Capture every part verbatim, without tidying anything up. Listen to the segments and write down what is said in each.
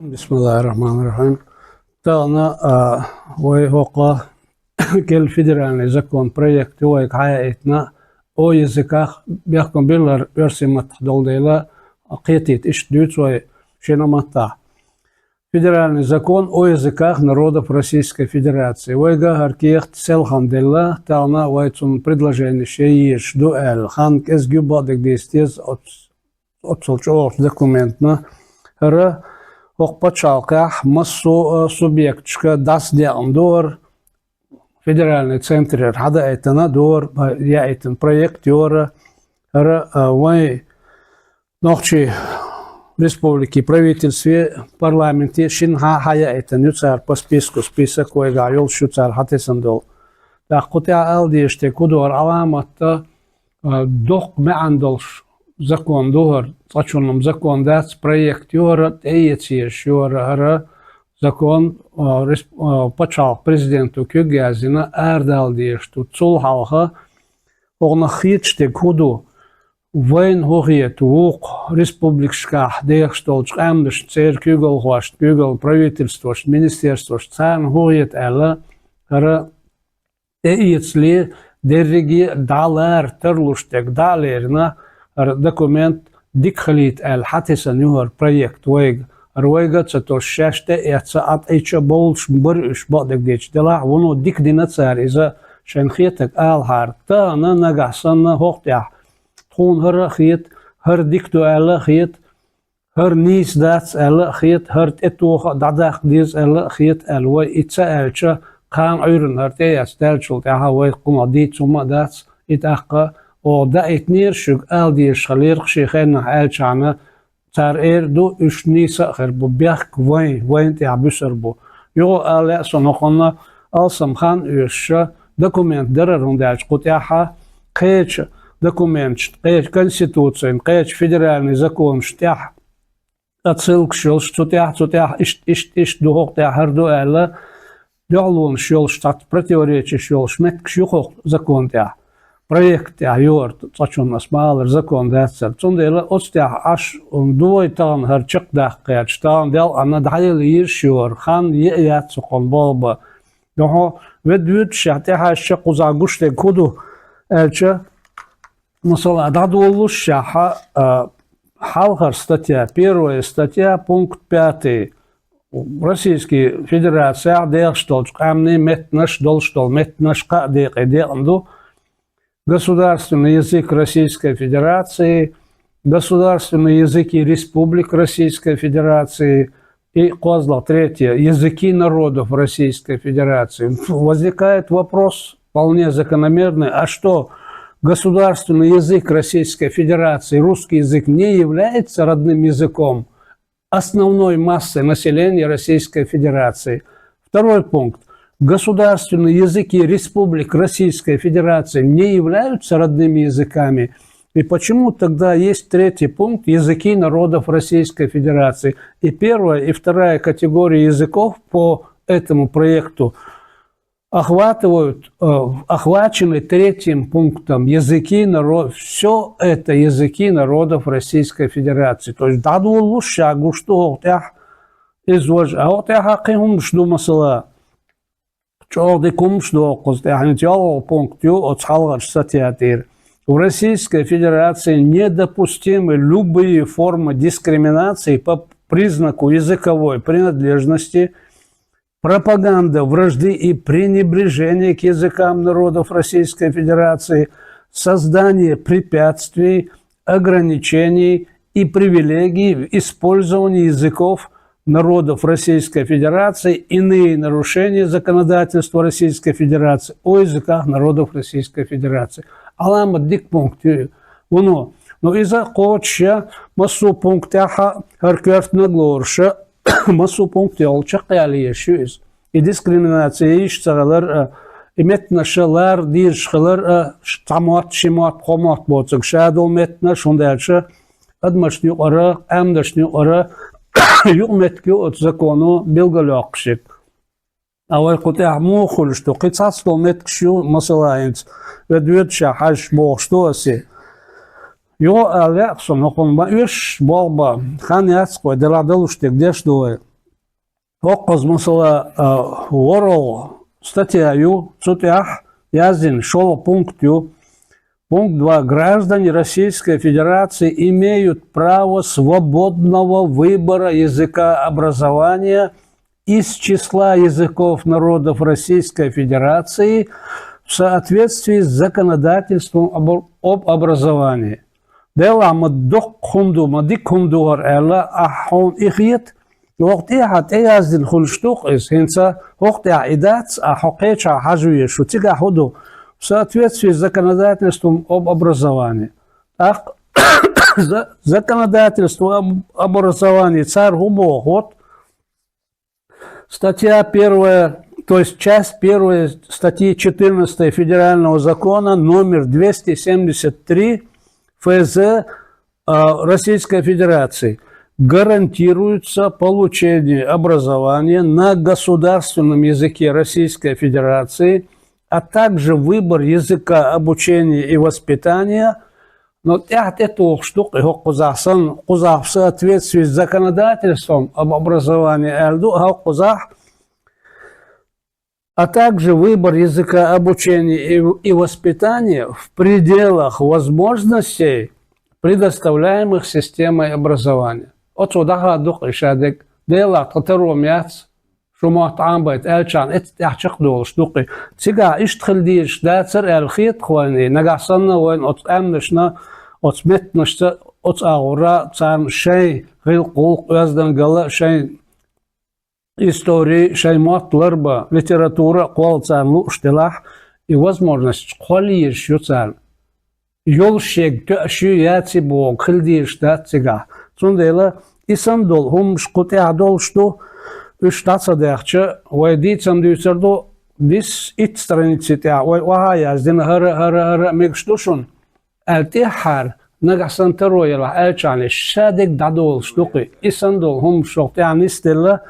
Бисмиллахир-рахманир-рахим. Тахана, а, вай хӀокху керла федеральный закон проект ю вайга хьаяийтина, о языках, бехкам биллар оьрсийн маттахь долу дела, кхетийта иштта дуьйцу вай шина маттахь. Федеральный закон о языках народов Российской Федерации. Вайга хӀара кехат селхана делла, тахана вай цунна предложенеш ян езаш ду аьлла. Хан кӀезиг ю, бакъдерг дийца деза оц-, оццул чӀогӀачу документна. ХӀара хӀокху пачхьалкхехь массо а субъекташка дӀасадеана ду хӀара, федеральный центрера хьадаийтина ду хӀара, яийтина проект ю хӀара, хӀара, а, вайн Нохчийн республикин правительстве, парламенте шина хьа-, хьаяийтина ю цара по списку, список вайгахь йолуш ю цара хьатесна долу. ТӀаккха кху тӀехь ала дезаш дерг хӀун ду хӀара, Ӏаламат а, доккха маьӀна долуш закон ду хӀара, цкъачунна-м закон дац, проект ю хӀара, тӀеэца езаш ю хӀара, хӀара закон, а, респ-, а, пачхьалкхан президенто куьг яздина, арадала дезаш ду. Цул хьалха хӀокхунах хеташ дерг хӀун ду? Вайна хӀун хета, вукху республикашкахь дехаш долчу къаьмнашна, церан куьйгалхошна, куьйгалла правительствошна, министерствошна, царна хӀун хета аьлла, хӀара тӀеэцале, дерриге а дӀалара тарлуш дерг дӀа а лерина, хӀара документ дика хилийта аьлла хьатесна ю хӀара проект вайга. ХӀара вайга а ца тосуш, шаьш тӀеэцна, Ӏа тӀе чу а бовлуш бара уьш, бакъдерг дийцича, делахь а вуно дика дина цара иза, шайна хетарг алахьара. Тахана, нагахь санна, хӀокху тӀехь тхуна хӀара а хета, хӀара дика ду аьлла а хета, хӀара нийса дац аьлла а хета, хӀара тӀетоха а, дӀадаккха деза аьлла а хета аьлла вай. И ца аьлча, кхана Ӏуьйранна хӀара тӀеэцна даьллачул тӀаьхьа вай кхунах дийца хӀума а дац. И тӀаккха оха даийтинера шуьга, ала дезаш хилира шен хеннахь аьллачхьана, цара эр ду, уьш нийса а хир бу, бехк вайн, вайна тӀехь буьсур бу. Юха ала лаьа суна, хӀокхунна алсам хан оьшуш документ дарар, хӀунда аьлча кху тӀехь кхечу документашна, кхечу Конституцина, кхечу федеральный законашна тӀехь отсылкаш йолуш, цу тӀехь, цу тӀехь иштта, иштта, иштта ду, хӀокху тӀехь хӀара ду аьлла, дуьхьалонаш йолуш, цхьацца противоречиш йолуш меттигаш ю хӀокху закон тӀехь, проект тӀехь ю хӀара, цкъачунна ас ма-аллара, закон дац хӀара. Цундела оцу тӀехь Ӏаш ду вай тахана хӀара чекхдаккха гӀерташ, тахана делкъана дӀаяла йиш ю хӀара, хан е а яц хӀокхунна болх бан. Юха вай доьдушехь тӀехьаьжча кхузахь гуш дерг хӀун ду аьлча, масала, дӀадолалушшехь, а, хьалхара статья, первая статья, пункт пятый, Российский Федерацехь дехаш долчу къаьмнийн меттанаш, долуш долу меттанаш кхаа декъе декъна ду: государственный язык Российской Федерации, государственные языки республик Российской Федерации и, кхозлагӀа, третье, языки народов Российской Федерации. Возникает вопрос, вполне закономерный: а что, государственный язык Российской Федерации, русский язык, не является родным языком основной массы населения Российской Федерации? Второй пункт. Государственные языки республик Российской Федерации не являются родными языками. И почему тогда есть третий пункт — языки народов Российской Федерации? И первая, и вторая категории языков по этому проекту охватывают, э, охвачены третьим пунктом: языки народ, все это языки народов Российской Федерации. То есть дӀадолалуш ша гуш ду хӀокху тӀехь иза важа. А хӀокху тӀехь кхин хӀуманаш ду, масала, чӀогӀа дика хӀуманаш ду хӀокхуза тӀехь. ХӀинца йолхалгӀа пункт ю оцу хьалхарчу статья тӀера: в Российской Федерации недопустимы любые формы дискриминации по признаку языковой принадлежности, пропаганда вражды и пренебрежения к языкам народов Российской Федерации, создание препятствий, ограничений и привилегий в использовании языков народов Российской Федерации, иные нарушения законодательства Российской Федерации о языках народов Российской Федерации. Ӏаламат дика пункт ю вуно. Но иза кхочуш я, массо а пунктехь хӀара коьртаниг лоруш, массо а пункт йолчу чекхъяла езаш ю иза. И дискриминация йиш ца хилар а, и меттанаш лара дезаш хилар а, ш-, цхьа мотт, ши мотт, кхо мотт боцург ша долу меттанаш, хӀунда аьлча адамашна юкъара, къаьмнашна юкъара юкъаметтиг ю оцу законо билгалйоккхуш ерг. А вай кху тӀехь муха хуьлуш ду? Кхин цхьацца долу меттигаш ю, масала, хӀинца вай доьдушехь хьаьжча бохуш ду аса. Юха ала лаьа суна, хӀокхунна ма-оьшшу болх бан, хан яц-кх вай, делахь далуш дерг деш ду вай. ХӀокхуза, масала, а, ворхӀ статья ю, цу тӀехь яздина шолгӀа пункт ю. Пункт два. Граждане Российской Федерации имеют право свободного выбора языка образования из числа языков народов Российской Федерации в соответствии с законодательством об, об образовании. Делахь ма дуккха хӀума ду, ма дика хӀума ду хӀара аьлла, ахь хьуна и хета, вокху тӀехьа тӀеяздина хуьлуш ду-кх иза, хӀинца хӀокху тӀехь и дац, а хьо кхечахь хьажа везаш ву, цигахь хӀун ду? В соответствии с законодательством об образовании. ТӀаккха за-, законодательство об образовании цара хӀун боху? Вот статья первая, то есть часть первая статьи четырнадцатой Федерального закона номер двести семьдесят три Ф З, а, Российской Федерации. Гарантируется получение образования на государственном языке Российской Федерации, а также выбор языка обучения и воспитания. Но тӀаьхьа тӀетухуш ду-кх и хӀокхузахь санна, кхузахь в соответствии с законодательством об образовании аьлла ду, хӀокхузахь, а также выбор языка обучения и, и воспитания в пределах возможностей, предоставляемых системой образования. Оцо дӀахадо-кх и шадерг, Делахь тхан таро ма яц, шу мотт Ӏамабайта аьллачарна эцца тӀехь чекхдолуш ду-кх и. Цигахь иштта хила дезаш дацара аьлла хета-кх вайна и, нагахь санна вайна оцу къаьмнашна, оцу меттанашца, оцу агӀора царна шайн гӀиллакх-гӀуллакх, оьздангалла, шайн истори, шайн мотт ларбан, литература а кхолла царна лууш делахь, и возможносташ кхолла езаш ю царна. Йолуш ерг тоьаш ю, яций бохург хила дезаш дац цигахь. Цундела и санна долу хӀуманаш кху тӀехь долуш ду, уьш дӀа ца дехча, вай дийцам дуьйцур ду, дис итт страници тӀехь вай охьа а яздина, хӀара, хӀара, хӀара а мегаш ду шуна, аьлла тӀаьххьара, нагахь санна таро елахь аьллачарна, шадерг дӀадолуш ду-кх и. И санна долу хӀуманаш хӀокху тӀехь нисделла,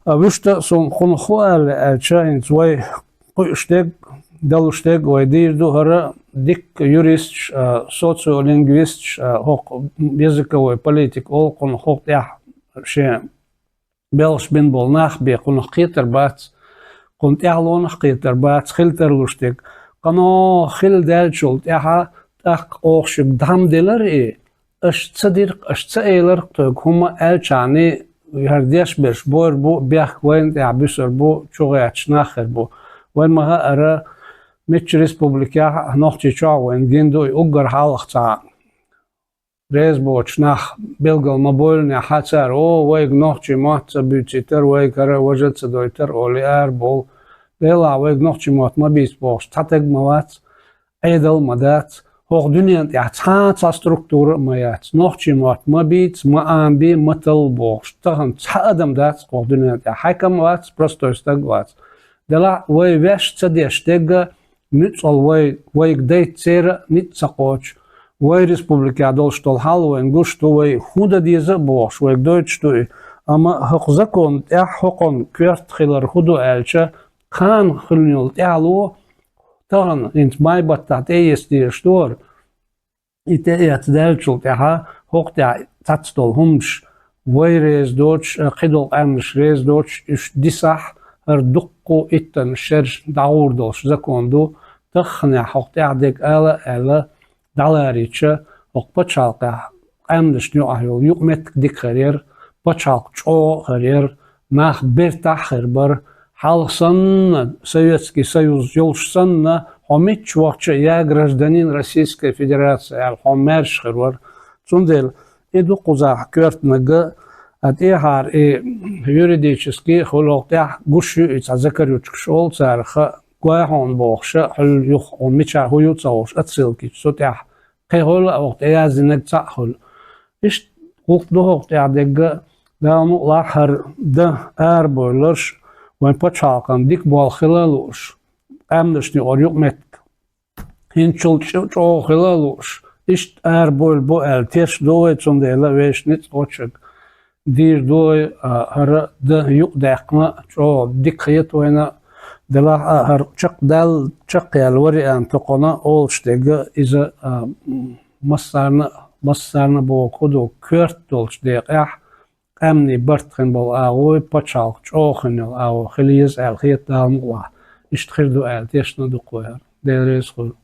а, вуьшта а суна хӀунах хӀу аьлла аьлча, хӀинца вай кхуьуш дерг, далуш дерг вай дийр ду, хӀара дикка юристаш а, социолингвисташ а, хӀокху языковой политика олу кхунах хӀокху тӀехь шен белхаш бина болу нах бен кхунах кхетар бац, кхунна тӀаьхьалонах кхетар бац, хила тарлуш дерг. Къанойх хилла даьллачул тӀаьхьа тӀаккха оха шуьга дӀа ма делара и, аша ца дира-кх, аша ца элира-кх тхоьга хӀумма аьллачарний, хӀара деш берш бойр бу, бехк вайна тӀехь буьсур бу, чугӀетташ нах хир бу. Вайн ма-хаъара, мичча республикехь а, Нохчийчохь а вайна гина ду и уггар хьалха цхьа реза боцуш нах, билгал ма-бовллинехь, цара: «О, вайга нохчийн мотт ца буьйцуьйтура, вайга хӀара важа ца дойтура», олий арабовлу. Делахь, вайга нохчийн мотт ма бийца бохуш цхьа стаг а ма вац, Ӏедал а ма дац, хӀокху дуьненна тӀехь цхьа а цхьа структура а ма яц. Нохчийн мотт ма бийца, ма Ӏамабе, ма талла бохуш, тахана цхьа адам дац хӀокху дуьненна тӀехь, хьаькам а вац, простой стаг а вац. Делахь, вай ваьш ца деш дерг а нуьцкъала вай, вайга дайта церан а ницкъ ца кхочу. Вай республикехь долуш долу хьал вайна гуш ду, вай хӀун дан деза а бохуш, вайга дойтуш ду и. Амма хӀокху законна тӀехь хӀокхунна коьрта хилар хӀун ду аьлча, кхана хуьлу йолу тӀаьхьало, тахана хӀинца май баттахь тӀеэца дезаш ду хӀара. И тӀеэца даьллачул тӀаьхьа хӀокху тӀехь цхьацца долу хӀуманаш, вай реза доцуш а, кхидолу къаьмнаш реза доцуш, уьш дисахь, хӀара дуккха а иттанна шераш дӀагӀур долуш закон ду, тахханехь хӀокху тӀехь дерг ала а аьлла, дӀаларийча, хӀокху пачхьалкхехь къаьмнашна юкъахь йолу юкъаметтиг дика хир яра, пачхьалкх чӀогӀа а хир яра, нах бертахь а хир бара, хьалха санна, Советский Союз йолуш санна, хьо мичча вахча а, я гражданин Российской Федерации аьлла, хьо маьрша хир вара. Цундела и ду кхузахь коьртаниг а, тӀехьара и юридически а хуьлу, хӀокху тӀехь гуш ю и цхьа закорючкаш олу царах, гой хьуна бохуш а, хьуьлла юха хьуна мичахь хӀун ю ца хууш, отсылкаш цу тӀехь кхин хуьлу а, хӀокху тӀе яздинарг цхьаъ хуьлу. Иштта гӀуллакх ду хӀокху тӀехь дерг а, Дала мукъ лахь, хӀара дан арабевлларш вайн пачхьалкхан дика болх хила а лууш, къаьмнашна юкъара юкъаметтиг хӀинцачул чӀо-, чӀогӀа хила а лууш, иштта арабевлла бу аьлла тешна ду вай, цундела вешан ницкъ кхочург дийр ду вай, а, хӀара дан юкъадаьккхина а чӀогӀа дика хета вайна, делахь а хӀара чекхдал-, чекхъяьлла вариант токхана олуш дерг а иза, а, м, массарна а, массарна а боху хӀун ду, коьрта долчу декъехь, амни барт хин бола агӀо, пачхьалкх чӀоагӀа хин йола агӀо хила еза аьлла хета Дала мукъалахь. Иштта хир ду аьлла, тешна ду-кх вай хӀара. Дела реза хуьлда.